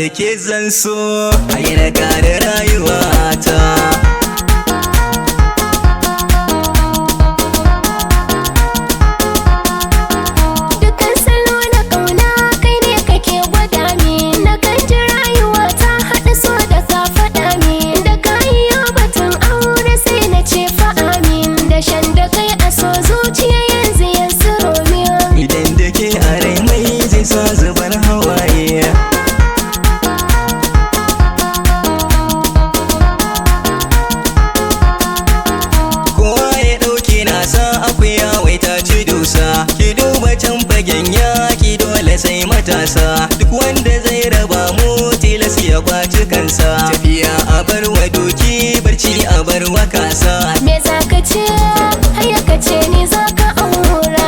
Da ke zan so a yi na kare rayuwata. Dukan salo na ƙauna kai ne kake gwada min. Na kan ji rayuwa ta haɗa so da ka faɗa min. Da ka yi batun aure sai na ce fa amin. Da shan da kai a so zuciya yanzu ya tsiro min. Idan da ke a rai mai zai sa zubar hawaye. Kowa ya ɗauki nasa akuya wai ta ci dusa. Ki duba can fagen yaƙi dole sai matasa. Duk wanda zai raba mu tilas ya kwaci kansa. Tafiya a bar wa doki, barci a bar wa kasa. Me za ka ce? Haya ka ce ni za ka aura.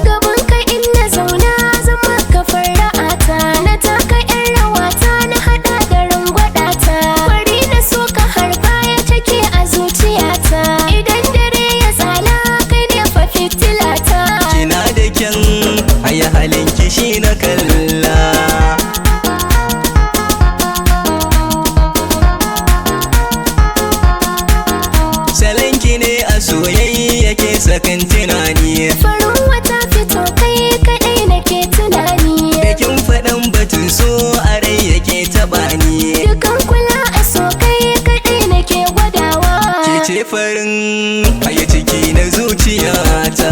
Gaban ka in na zauna zama ka fara'ata. Na taka yan rawata na hada da rangwadata. Kwari na so ka har baya take a zuciyata. Idan dare ya tsala kai ne fa fitilata. Kina da kyan haya halin kishi na kalla. Salanki ne a soyayya ke sakan tunani. Farin wata fito kai kadai nake tunani. Da kin faɗan batun so a rai yake taɓa ni. Dukan kula a so kai kadai nake gwadawa. Ke ce farin haya ciki na zuciyata.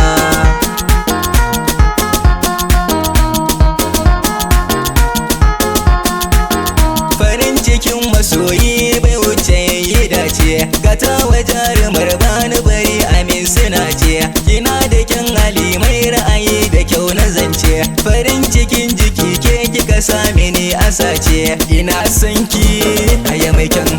Farin cikin masoyi bai wuce yayi dace. Gata wa jarumar bani bari amin suna ce. Kina da kyan hali mai ra'ayi da kyau na zance. Farin cikin jiki ke kika sami ni a sace. Ina son ki haya mai kyan